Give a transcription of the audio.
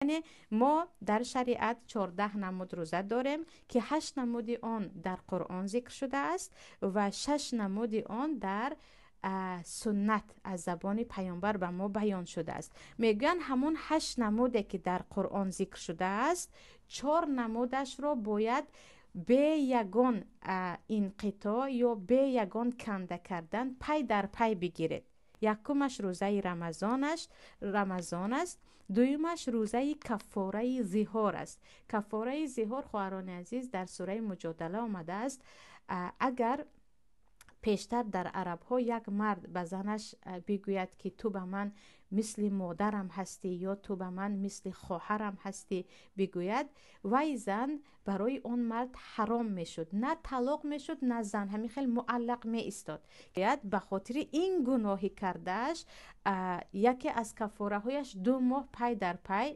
Яъне мо дар шариат 14 намуд рӯза дорем, ки ҳашт намуди он дар Қуръон зикр шудааст ва шаш намуди он дар суннат аз забони Паёмбар ба мо баён шудааст. Мегӯянд, ҳамон ҳашт намуде, ки дар Қуръон зикр шудааст, чор намудашро бояд бе ягон инқитоъ ё бе ягон канда кардан пай дар пай бигиред. Якумаш рӯзаи Рамазон аст, дуюмаш рӯзаи каффораи зиҳор аст. Каффораи зиҳор, хоҳарони азиз, дар сураи Муҷодала омадааст. Агар пештар дар арабҳо як мард ба занаш бигӯяд, ки ту ба ман мисли модарам ҳастӣ ё ту ба ман мисли хоҳарам ҳастӣ бигӯяд, вай зан барои он мард ҳаром мешуд, на талоқ мешуд, на зан, ҳамин хел муаллақ меистод. Ба хотири ин гуноҳи кардааш яке аз каффораҳояш 2 моҳ пай дар пай